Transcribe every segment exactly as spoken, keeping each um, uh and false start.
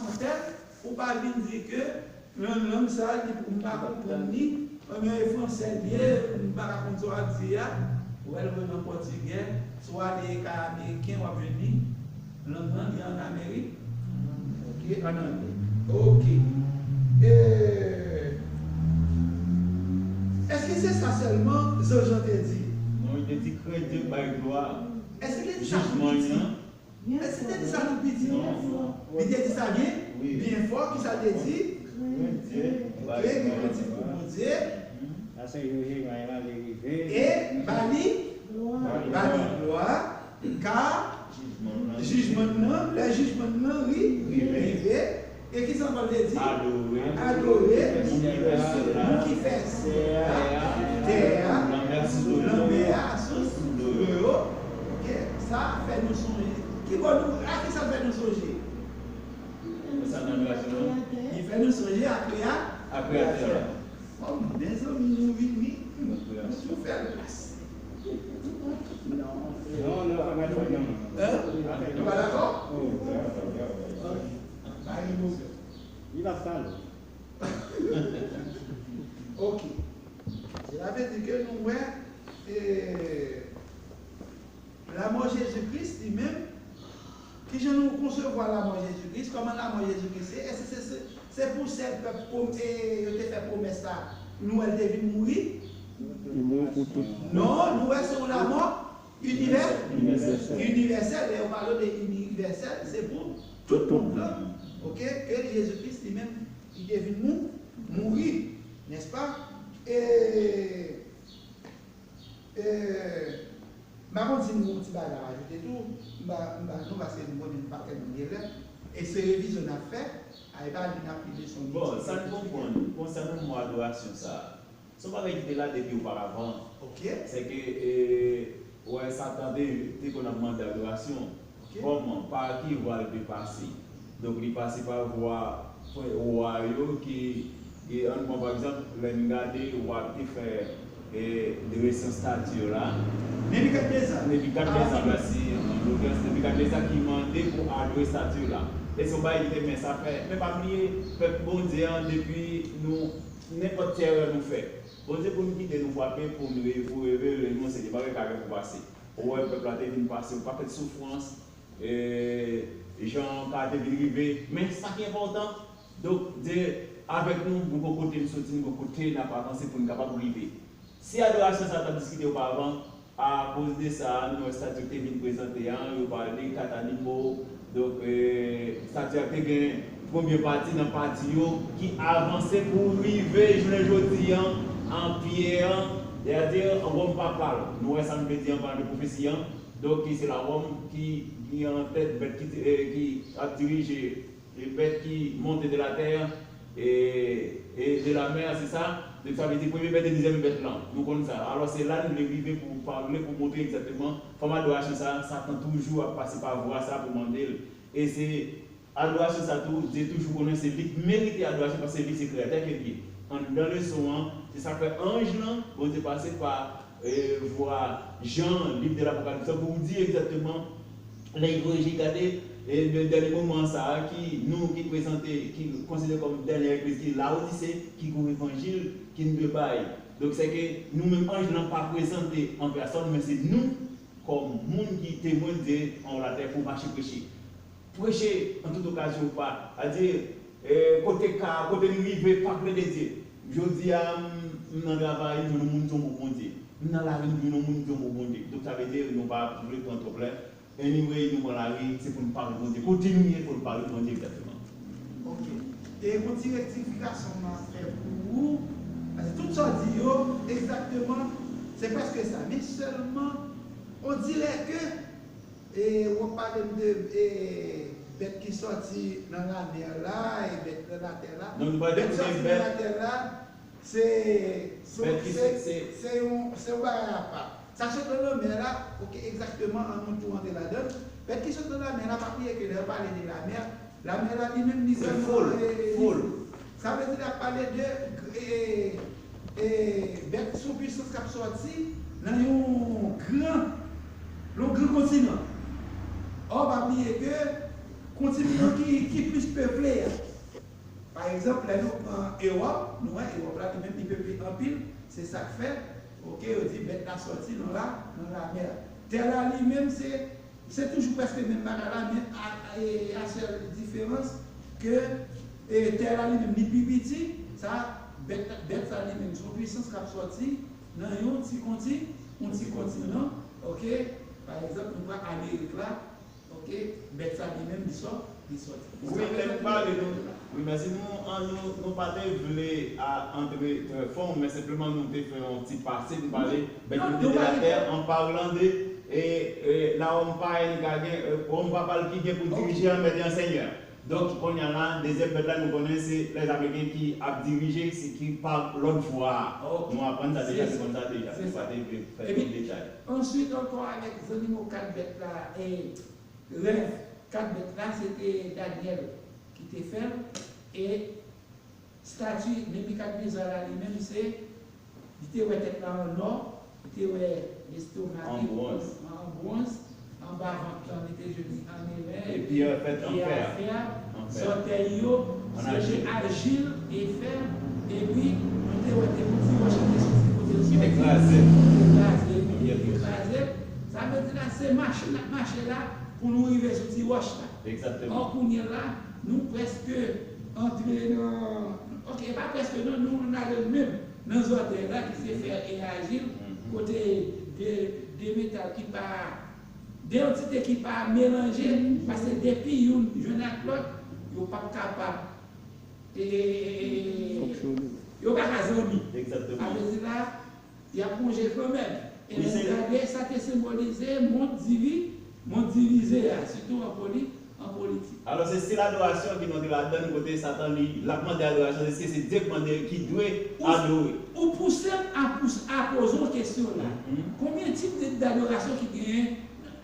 Fransè, ou pa vin di ke nan lang sa a, li, m pa konprann li, ebyen, e fransè l ye, m pa ka konn sa w ap di a, ou wè l rele an pòtigè, si w ale kay ameriken, w ap jwenn li, lang lan, li an Amerik, ok, an anglè. Ok. E, èske se sa sèlman Zanjan te di? Non, li te di, krenn Dye, bay glwa. Èske li te di sa tou piti? Èske li te di sa tou piti? Non. Li te di sa byen, byen fò, ki sa l te di? Ok, ki krentif pou Bondye. E ba li, ba li glwa, ka jijman nan, lè jijman nan ri, rive. E ki sa ankò l te di? Adore. Adore. Moun ki fè sè. Moun ki fè sè. Tè a. Lanmè a, sous dlo yo. Lanmè a, sous dlo yo. Ok, sa fè nou sonje. Ki bò nou, a ki sa fè nou sonje? Sa nan adorasyon an. Li fè nou sonje a Kreyatè. A Kreyatè a. Bon, mezanmi, nou vini, nou tou fè l pase. Non, non, non, pa gade non. Hein? Nou pa dakò? Oh, yeah, yeah, yeah. Bay li mo. Li pa pale. Ok. Cela veut dire que nou wè, eh, lanmò Jezi Kris li menm, kijan nou konsevwa lanmò Jezi Kris, kòman lanmò Jezi Kris ye, èske se, se, se pou sèl pèp pwom-, e, yo te fè pwomès la, nou wè l te vin mouri? Li mouri pou tout. Non, nou wè se yon lanmò inivè-, inivèsèl. Inivèsèl, lè yo pale de inivèsèl, se pou tout moun lan, ok, ke Jezi Kris li menm, li te vin mou-, mouri, nèspa? E, e, m pa konn si nou gen yon ti bagay n ap ajoute tou, m pa, m pa, non, paske nou konnen nou pa tèlman gen lè, e se revizyon n ap fè, a, e pa li n ap li leson. Bon, sa n konprann konsènan mo adorasyon sa a, se yon bagay ki te la depi oparavan. Ok. Se ke, e, ou wè, Satan te, te konn ap mande adorasyon. Ok. Kòman? Pa ki vwa l te pase? Donk, li pase pa vwa, pwen, wa yo ki, e, ann pran pa egzanp, lè n gade wa te fè, e, drese yon estati la. Nebikadneza. Nebikadneza, mèsi, an lokerans, Nebikadneza ki mande pou adore estati la. E se yon bagay ki te men sa fè. Men pa bliye, pèp Bondye an, depi nou, nenpòt erè nou fè, Bondye pou n kite nou frape, pou n re-, pou revele nou, se te bagay k ap pase. Ou wè, pèp la te vin pase yon pakèt soufrans, e, jan ka te vin rive. Men sa ki enpòtan, donk, Dye avèk nou, nou gon kote n soti, nou gon kote n ap avanse pou n kapab rive. Si adorasyon sa t ap diskite oparavan, akoz de sa, nou wè estati yo te vin prezante an, yo pale de kat animal, donk, e, estati a te gen premye pati nan pati yo ki avanse pou rive jounen jodi an, an pyè an, sètadi an wòm papal. Nou wè sa m vle di an palan de pwofesi an. Donk, ki se la Wòm ki, ki an tèt bèt ki, e, ki ap dirije, e, bèt ki monte de la tè, e, e de la mè, se sa? Donk, sa vle di premye bèt e dezyèm bèt lan. Nou konn sa. Alò, se la nou vle rive pou pale, pou montre egzakteman fòm adorasyon sa, Satan toujou ap pase pa vwa sa pou mande l. E se adorasyon sa tou, Dye toujou konnen se li k merite adorasyon paske li se Kreyatè ke l ye. Anndan leson an, se sa k fè anj lan, Bondye pase pa, e, vwa Jan, liv de Lapokalips lan, pou w di egzakteman lè l voye je gade, e, de dènye moman sa a ki nou ki prezante, ki konsidere kòm dènye legliz ki Lawodise, ki gon levanjil ki n dwe bay. Donk, se ke nou menm anj lan pa prezante an pèsòn, men se nou kòm moun ki temwen de Dye anwo latè pou mache preche. Preche an tout okazyon ou pa. Sètadi, e, kote ka, kote n rive, pa plede Dye. Jodi a, m, m nan travay, m jwenn yon moun di yon mo Bondye. M nan lari, m jwenn yon moun di yon mo Bondye. Donk, sa vle di, nou pa vle pran twòp lè. Anyway, nou pran lari, se pou n pale Bondye. Kote nou ye, pou n pale Bondye egzakteman. Ok. E yon ti rektifikasyon m ap fè pou ou. Paske tout sa w di yo, egzakteman, se prèske sa. Men sèlman, on dirè ke E, w ap pale m de, e, bèt ki sòti nan lamè la, e bèt nan latè la. Non, nou pa di bèt sòti nan latè la, se, se, se, se yon, se yon bagay apa. Sa sot nan lanmè la, ok, egzakteman, an nou tou antre ladan l. Bèt ki sot nan lamè la, pa bliye ke lè yo pale de lamè, lamè la li menm li vrèman, e, e, sa vle di l ap pale de, e, e, bèt san pwisans k ap sòti nan yon gran, yon gran kontinan. Ò, pa bliye ke Kontinan ki, ki plis peple a. Pa egzanp, lè nou pran Ewòp, nou wè Ewòp la li menm li peple anpil, se sa k fè, oke, yo di bèt la sòti nan la, nan lamè. Tè la li menm se, se toujou prèske menm bagay la, men a, e, a sèl diferans ke, e, tè la li menm li pi piti, sa, bèt, bèt sa li menm se yon pwisans k ap sòti nan yon ti konti, yon ti kontinan, oke? Pa egzanp, nou pran Amerik la, oke? Bèt sa li menm li sò, li sòti. Wi, lè nou pale, nou, wi, mèsi. Nou, an, nou, nou pa te vle a, antre trè fon, men senpleman nou te fè yon ti pase, nou pale bèt yo te delatè, an palan de, e, e, la wòm pa en ka gen, e, wòm papal ki gen pou dirije an mèt e an senyè. Donk, kounye a la, dezyèm bèt la, nou konnen se lèzameriken ki ap dirije, se ki pa lòt vwa a. Nou aprann sa deja, se konn sa deja. Nou pa te vle fè tout detay. Answit ankò avèk zannimo kat bèt la, e rèv kat bèt la, se te Danyèl ki te fè l. E estati Nebikadneza la, li menm, se, li te wè tèt la an nò, li te wè lestoma ki an bwonz, an bwonz, anba vant lan, li te jwenn li an eren, epi, epi, euh, fèt an fè, an fè, zòtèy yo, se ajil, ajil e fè, epi nou te wè te gon ti wòch ki te soti kote l soti, ki te kraze, ki te kraze, epi li te kraze. Sa vle di la, se mache n ap mache la pou nou rive sou ti wòch la. Egzakteman. Ò, kounye a la, nou prèske antre nan, oke, e pa prèske non, nou, nou ale menm nan zòtèy la ki se fè e ajil, kote de, de metal ki pa, de antite ki pa melanje, paske depi youn jwenn ak lòt, yo p ap kapab, e, e, e, e, fonksyone, yo pa ka zanmi. Egzakteman. Sa vle di la, y ap wonje kanmenm. E lè n gade, sa te senbolize mond divi, mond divize a, sitou an poli, an politik. Alò, se stil adorasyon ki nou antre ladan, kote Satan, li, l ap mande adorasyon, se, se Dye k mande, ki dwe adore. Ou pouse m a, pous, a poze w kesyon la. Konbyen tip de, dadorasyon ki genyen?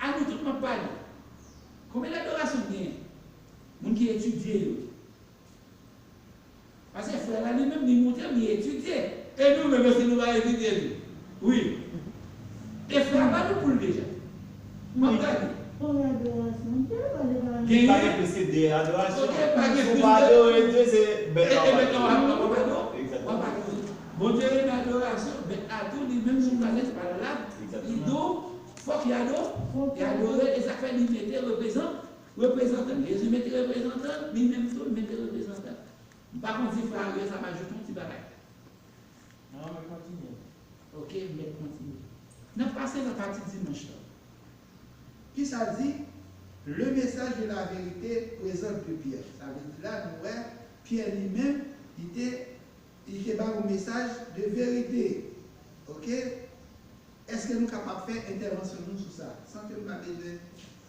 A nou tout m ap pale. Konbyen dadorasyon ki genyen? Moun ki etidye yo. Paske frè la, li menm, li montre m, li etidye. E nou menm, èske nou pa etidye tou? Wi. E frè a ba nou pou l deja. M ap gade. Wi. Gen adorasyon. Gen adorasyon. Genyen. Pa gen plis ke de adorasyon. Ok, pa gen plis de. Si w pa adore Dye, se bèt la w ap adore. E, e bèt la w ap adore. Egzakteman. W ap adore. Bondye renmen adorasyon, bèt la tou, li menm, si w gade, se pa l la. Egzakteman. Li di w, fòk y ado-, y adore, e sa k fè li mete reprezan-, reprezantan. Jezi mete reprezantan, li menm tou, li mete reprezantan. M pa konn si frè Ariel sa pa jis yon ti bagay. Non, mwen kontinye. Ok, m mèt kontinye. N ap pase nan pati dimanch lan. Kisa di, le message de la vérité présente de Pierre. Sa vle di la, nou wè, Pyè li menm, li te, li te bay yon mesaj de verite. Ok? Èske nou kapab fè entèvansyon nou sou sa, san ke m pa bezwen,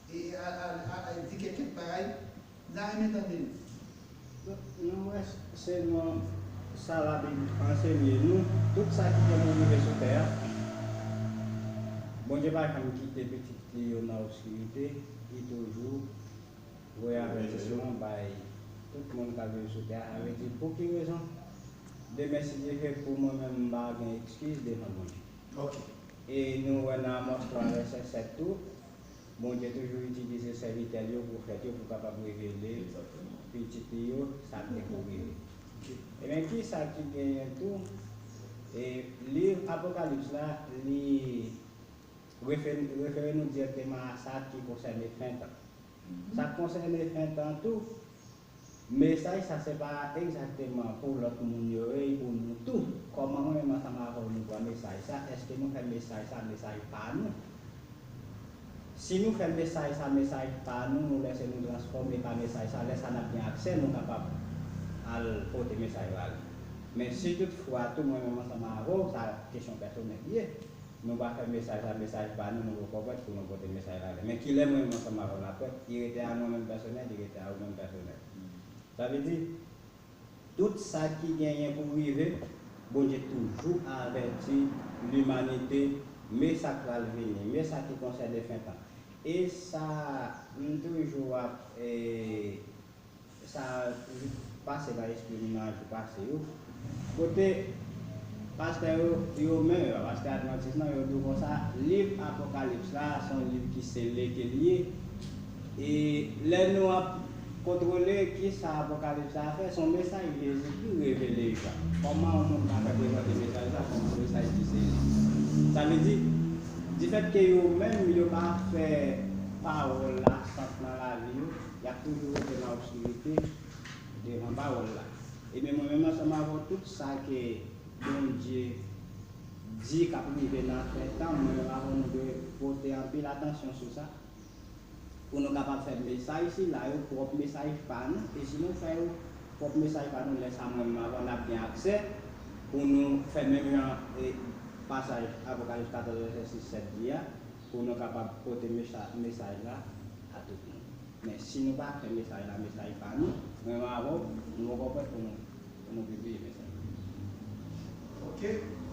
e, a, a, a, a, di kèk, kèk bagay? M ta renmen tande nou. Nou, nou wè, selon sa Labib ansenye nou, tout sa ki te rive sou tè a, Bondye pa janm kite pitit li yo nan obskirite, li toujou voye avètisman bay tout moun k ap viv sou tè a. Sa vle di, pou ki rezon? Demen, si Dye vle, pou mwen menm, m pa gen ekskiz devan Bondye. Ok. E nou wè nan Amòs twa vèsè sèt tou, Bondye toujou itilize sèvitè l yo, pwofèt yo, pou kapab revele pitit li yo sa k te pou rive. Ok. Ebyen, kisa ki genyen tou? E liv Apokalips la, li refe-, refere nou dirèkteman a sa ki konsène fen tan. Sa k konsène fen tan tou, mesaj sa se pa egzakteman pou lòt moun yo, e pou nou tou. Kòman mwen menm ansanm avè w nou pran mesaj sa? Èske nou fè mesaj sa mesaj pa nou? Si nou fè mesaj sa mesaj pa nou, nou lèse nou transfòme pa mesaj sa, lè sa n ap gen aksè, nou kapab al pote mesaj la. Men si toutfwa tou mwen menm ansanm avè w, sa kesyon pèsonèl li ye. Nou pa fè mesaj la mesaj pa nou, nou poko prèt pou nou pote mesaj la. Men kilè mwen menm ansanm avè w n ap prèt? Li rete a mwen menm pèsonèl, li rete a ou menm pèsonèl. Sa vle di, tout sa ki genyen pou rive, Bondye toujou avèti limanite, men sa k pral vini, men sa ki konsène fen tan. E sa, m toujou ap, e, sa pase nan lespri m nan jou pase yo. Kote pastè yo, yo menm, pastè advantis nan, yo di w konsa, liv Apokalips la, se yon liv ki sele ke l ye. E lè nou ap Kontwole kisa Apokalips la fè, se yon mesaj Jezikri revele Jan. Kòman yon moun ka fè prezante mesaj la kòm yon mesaj ki se li? Sa vle di, difèt ke yo menm, yo pa fè pawòl la sant nan lavi yo, y ap toujou rete nan obskirite devan pawòl la. Ebyen, mwen menm, ansanm avè w, tout sa ke Bondye di k ap rive nan fen tan, mwen menm avè w, nou dwe pote anpil atansyon sou sa. Pou nou kapab fè mesaj sila yo pwòp mesaj pa nou, e si nou fè yo pwòp mesaj pa nou, lè sa a mwen menm avè w n ap gen aksè pou nou fè menm jan e pasaj Apokalips katòz vèsè sis sèt di a, pou nou kapab pote mesa- mesaj la a tout moun. Men si nou pa fè mesaj la mesaj pa nou, mwen menm avè w, nou poko prèt pou nou pou nou pibliye mesaj. Ok,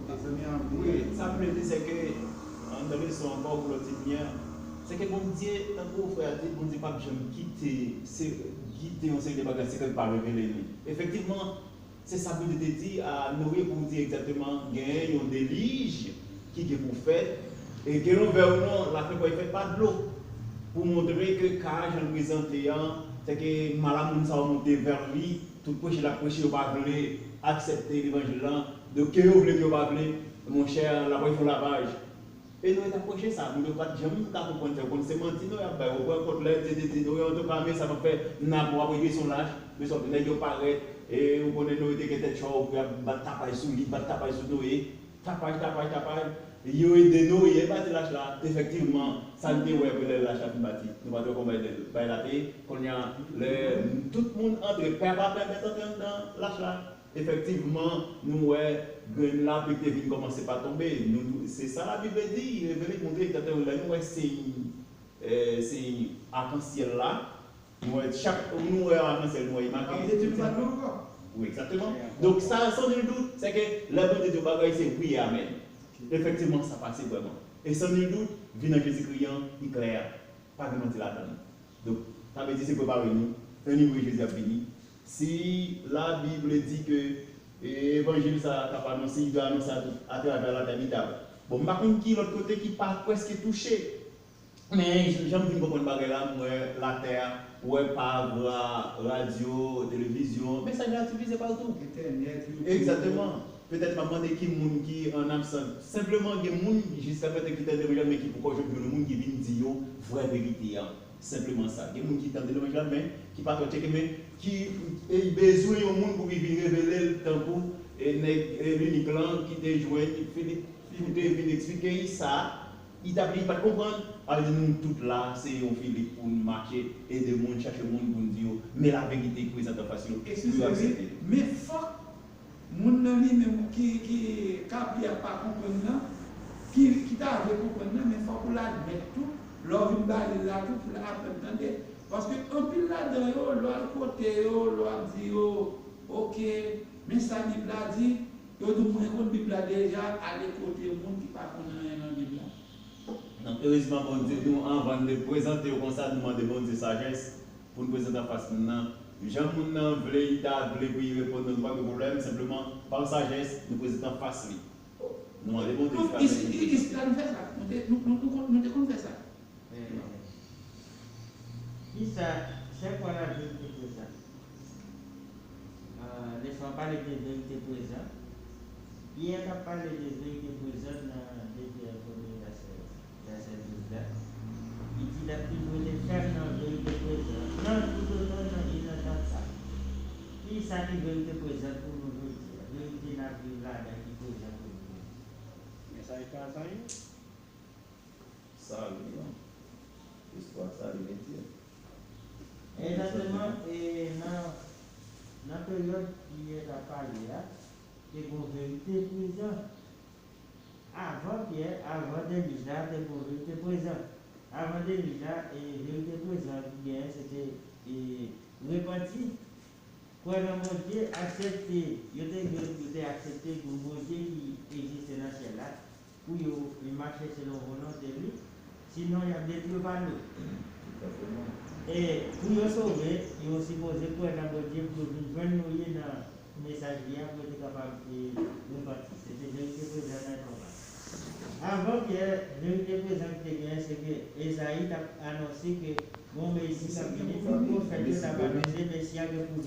mezanmi an wi, sa m vle di se ke anndan leson ankò pou lòt ti byen, se ke Bondye, tankou frè a di, Bondye p ap janm kite se kite yon seri de bagay sekrè l pa revele nou. Efektivman, se sa Bondye te di a Noye pou di egzakteman genyen yon delij ki gen pou fèt, e ke nou vle ou non, lafen pral fèt pa dlo. Pou montre ke ka a jan l prezante an, se ke mala moun sa yo monte vè li, tout preche l ap preche yo pa vle aksepte levanjil lan, donk ke yo vle ke yo pa vle, monchè, l ap fè yon lavaj. E Noye t ap preche sa, moun yo pa t janm ka konprann sa, yo konn se manti Noye ap bay, ou pran kont lè Dye te di Noye, antouka, men sa m ap fè, nan apre w ap regle se yon lach, men sòt nèg yo parèt, e ou konnen Noye te gen tèt chò, yo ap bat tapaj sou li, bat tapaj sou Noye, tapaj, tapaj, tapaj, yo ede Noye bati lach la, efektivman, sa n te wè apre lè lach la fin bati, nou pa t wè kòman bagay la te ye, kounye a, lè tout moun antre, pèp la pèmèt antre anndan lach la. Efektivman, nou wè grenn lapli ki te vin kòmanse pa tonbe. Nou, nou, se sa Labib di, revele, montre, tankou lè nou wè siy, eh, siy akansyèl la, nou wè chak, nou wè akansyèl, nou wè i make. Wi, egzakteman. Donk, sa, san nil dout, se ke lè Bondye di yon bagay, se wi e amèn. Efektivman, sa pase vrèman. E san nil dout, vin an Jezikri an, li klè. Pa gen manti ladan li. Donk, sa vle di se prepare nou. Anyway, Jezi ap vini. Si Labib di ke, e, evanjil sa a k ap anonse, li dwe anonse atou, atravè latè, li ta. Bon, m pa konn ki lòt kote ki pa prèske touche. Men, jan m vin konprann bagay la, m wè latè a, wè pa vwa radyo, televizyon, mesaj la divize patou. Entènèt, YouTube. Egzakteman. Petèt m ap mande ki moun ki an absans. Senpleman, gen moun jiskaprezan ki tande levanjil la, men ki poko jwenn youn moun ki vin di yo vrè verite a. Senpleman sa. Gen moun ki tande levanjil la, men ki pa twò tcheke, men ki e, bezwen yon moun pou ki vin revele l tankou e, nèg e, Linik lan ki te jwenn Filip pou te vin eksplike l sa. Li t ap li pa t konprann. Sa vle di nou tout la, se yon Filip pou n mache, ede moun, chache moun pou n di yo, men laverite ki prezante anfas yo, pou yo aksepte l. Men fòk moun nan li menm ki, ki, k ap li a pa konprann nan, ki, ki ta vle konprann nan, men fòk ou l admèt tou, lè w vin ba li l la tou, pou l aprann tande. Paske anpil ladan yo, lè w al kote yo, lè w ap di yo, oke, men sa Bib la di, yo di w mwen konn Bib la deja, ale kote moun ki pa konn anyen nan Bib la. Donk, erezman, Bondye, nou, anvan n te prezante yo konsa, nou mande Bondye sajès pou n prezante anfas moun nan. Jan moun nan vle, li ta vle pou li reponn nou, nou pa gen pwoblèm, senpleman, pa sajès, nou prezante anfas li. Nou mande Bondye sajès. Donk, isi, isi la, nou fè sa. Nou te, nou, nou, nou, nou te konn fè sa. Kisa, chak fwa n ap jwenn te prezan? Leson an pale de verite prezan. Pyè t ap pale de verite prezan nan de Pyè premye vèsè, vèsè douz la. Li di l ap toujou rete fèm nan verite prezan, nan toutotan nan inatant sa. Kisa ki verite prezan pou nou jodi a? Verite n ap viv ladan ki prezan pou nou jodi a. Mesaj pa sa ye. Sali an. Istwa sali Metye. Egzakteman, e nan, nan peryòd Pyè t ap pale a, te gen yon verite prezan. Avan Pyè, avan delij la, te gen yon verite prezan. Avan delij la, e verite prezan ki genyen, se te e repanti. Kwè nan Bondye, aksepte, yo te jwenn, yo te aksepte gen yon Bondye ki egziste nan syèl la, pou yo mache selon volonte li, sinon y ap detwi yo pa dlo. E pou yo sove, yo sipoze kwè nan Bondye, pou yo vin jwenn nou ye nan mesaj li a, pou yo te kapab e, repanti. Se te verite prezan nan tan la. Avan Pyè, verite prezan ki te genyen, se ke Ezayi t ap anonse ke Bon, Mesi k ap vini, fòk pwofèt yo ta valorize Mesi a gen pou